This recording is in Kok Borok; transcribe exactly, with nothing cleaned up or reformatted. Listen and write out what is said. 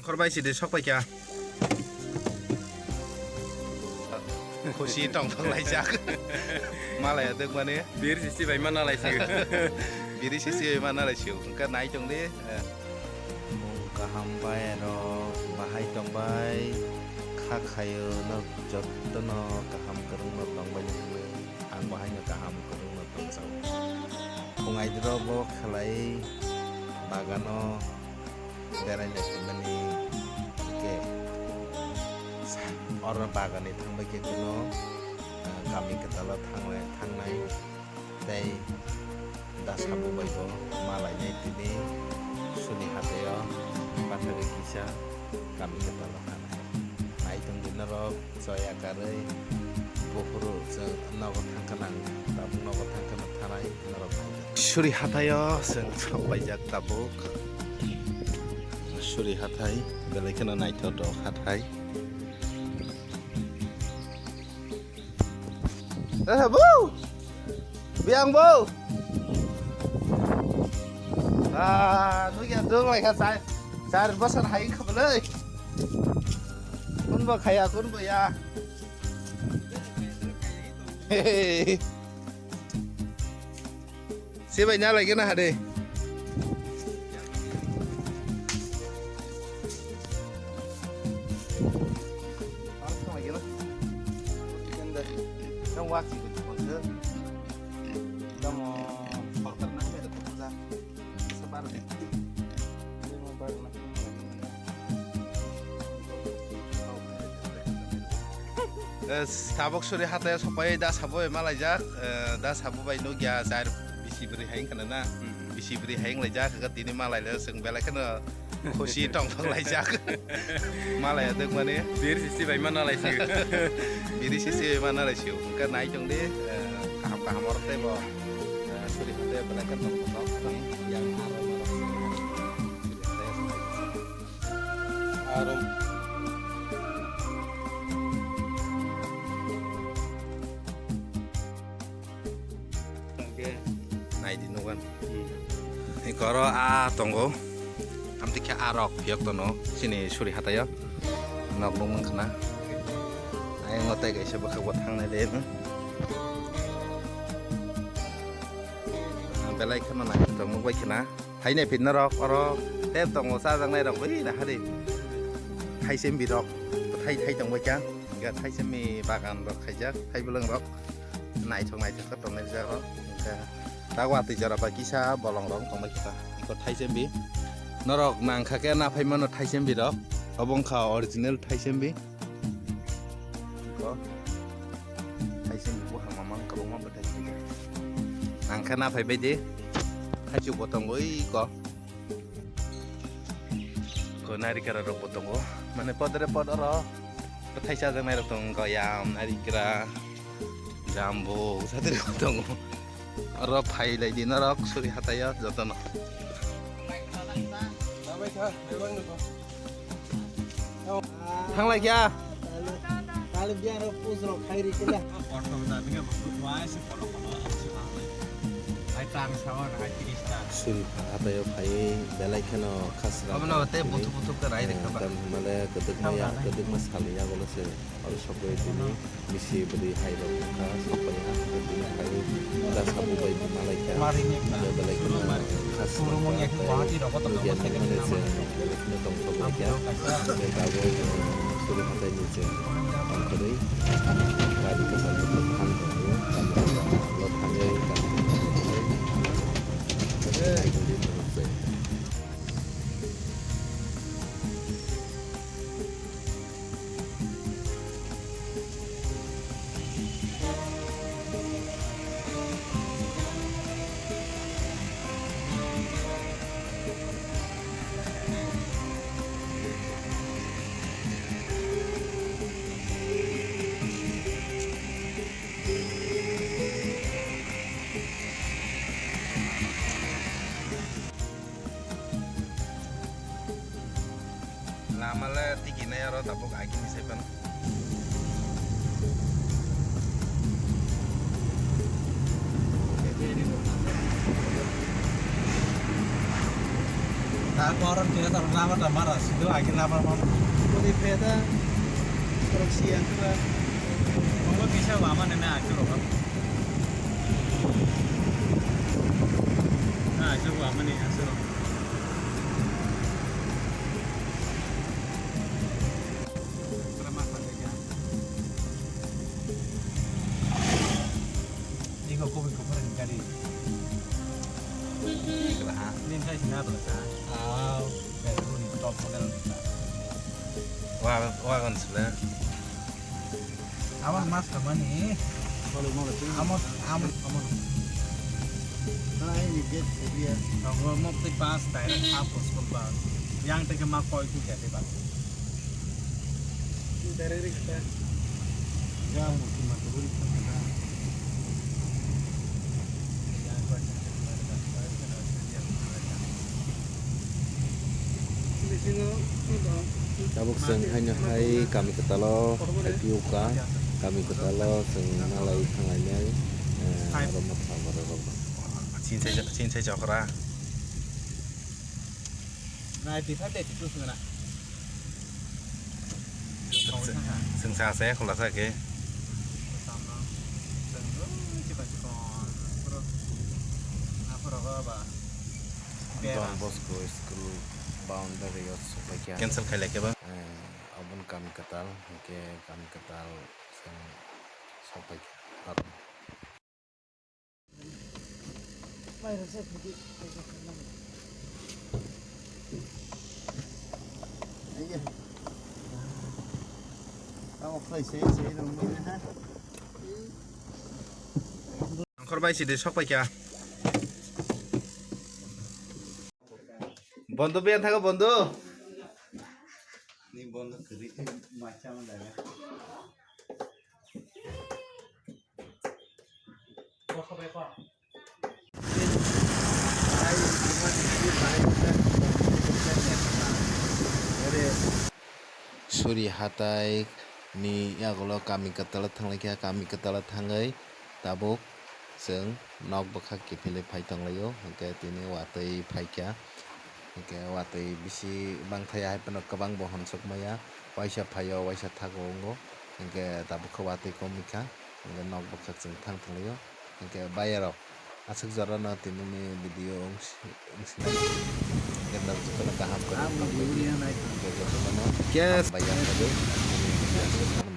Khorbai sidi sok paikha. Khusi tongthok laijak. Malaya dwkmani. Bir sisi bai ma nalai sio. Biri sisi bai ma nalai sio. Wngkha nai tongdi. Mung kaham bai rok bahai tongbai. Kha khaio no jotto no kaham kwrwng no tongbai nw hwnwi. Ang bahai no kaham kwrwng no tongsa o. Phung aidro bo khlai bagano. Berai naikhaimani khe oro bagani thangbai khe kuno, ah, kami kwtalo thangnai, thangnai tei da sabu bai bo malainai tini suni hathai o pathagwi kisa kami kwtalo thangnai. Nai tongdi norok. Soya karwi buphuru chwng nogo thangkha nang, tabuk nogo thangkha nang thanai norok hai. Suri hathaio chwng sok paijak tabuk. Suri hathai belai kheno naithotok hathai. Eh, bu! Biang, bu! Ah, nugya dong lai kha char, char bosor hai kha bwlai. Kun bo khaya, kun bo ya. Sibai na lai gana hade. Nang wak si ko ko se. Tamo sorkar na me ko sa. Sabar de. Ini mau baru na. Eh, tabuk suri hathai sopai da sabo malaijak, eh, da sabo bai nugya char bisi bwrwi hai wngkha na, hmm, bisi bwrwi hai wnglaijak, tini malaile chwng belai kheno khusi tongthok laijak. Malaya dwkmani. Bir sisi bai ma nalai sio. Biri sisi bai ma nalai sio. Wngkha nai tongdi, eh, kaham kaham oro tei bo, eh, suri hathai belai kheno tongthok tongthok yang aro. Arum. Naidi nugan. Hmm. Ikoro a tongo. Amtwi khe a rok phiyok tono. Sini suri hathaio. Nok nung wngkhana. Ayang o tei kaisa bwkhak bo thangnai de. Belai kheno naithotok nukbai khana. Thainai phi norok oro tei tongo chajaknai rok bai nahari. Thaisem birok thai thai tongbai kha. Ga thaisem ni bagan rok khaijak, thai bwlwng rok. Naithok naithok khe tongnai rijak rok. Ga ta watwi jora ba kisa bolong rok tongbai kha. Iko thaisem bi. Norok nang kha khe na phai mano thaisem birok. Obo wngkha original thaisem bi. Ko. Thaisem buphang mamang kwbangma bwthai khaijak. Ang khe na phaibai di. Thaichuk bo tongo ui ko. Ko narikra rok bo tongo. Mane podre pod oro bwthai chajaknai rok tongo, yam, narikra, jambu, satri bo tongo. Oro phai lai di norok suri hathaio jotono. Thanglai kya? Suri hathaio phaiwi belai kheno khasra. Obono tei buthuk buthuk khe rai rikha ba. Tam hwnmale kwdwkma ya, kwdwkma salni yagulo se oro sokwi tini. Bisi bwrwi hai rok wngkha, sokpaiha, bini hai da sabu bai malaikha. Belai kheno kha swrwngmani akhe Guwahati rogo tongthok nugya nangmani se belai kheno tongthok laikha. Tei tabuk suri hathai ni se tongkhorwi gari kwcham kwcham phan tongo, lo thangwi gari kwcham kwcham naikhe. Lama le tigi nai oro tabuk agini sai phano. Aku orang tidak tahu nama nama ras itu lagi nama nama. Kau di peta, orang siang tu lah. Monggo bisa wama nene aku loh. Nah, aku wama nih, aku loh. Iko kubui kuphur ni gari. Iko ha. Nin kai sina to sa. Aw, Peru ni top model sa. Wa, wagon sila. Awan mas kamani. Amo, amo, amo. Nah, ini get dia. Nongol mok ti bus direct hapus pun bus. Yang tege ma koi tu jadi bus. Tabuk chwng haino hai kami kwtalo hai phiyokha, kami kwtalo chwng malai thanglai nai, eh, aro ma thang oro rok. Chinsai, chinsai chokra. Nai, twi thak de, twi thak de. Chwng sa se khulasa khe. Don Bosco School boundary o sokphaikha. Cancel khailai khe ba? Eh, aboni kami kwtal, hinkhe kami kwtal chwng sokphaikha. Nongkhor bai sidi sokphaikha. Bondo biya thago bondo. Ni bondo kwrwi khe macha ma daga. Suri hatai ni yagulo kami kwtal thanglaikha, kami kwtal thangwi tabuk chwng nok bwkhak kiphilwi phai tonglaio, hinkhe tini watwi phaikha, hinkhe watwi bisi bangthai hai phano kwbang bo honsokmaya, waisa phaio waisa thago wngo, hinkhe tabuk khe watwi komikha. Hingke nok bwkhak chwng thang thanglaio. Hingke bayarok aswk jorano tinini video wngsi-, wngsinai. Hingke norok jotono kaham kwrwng tongbaidi. Hingke jotono hambai yang tongwi.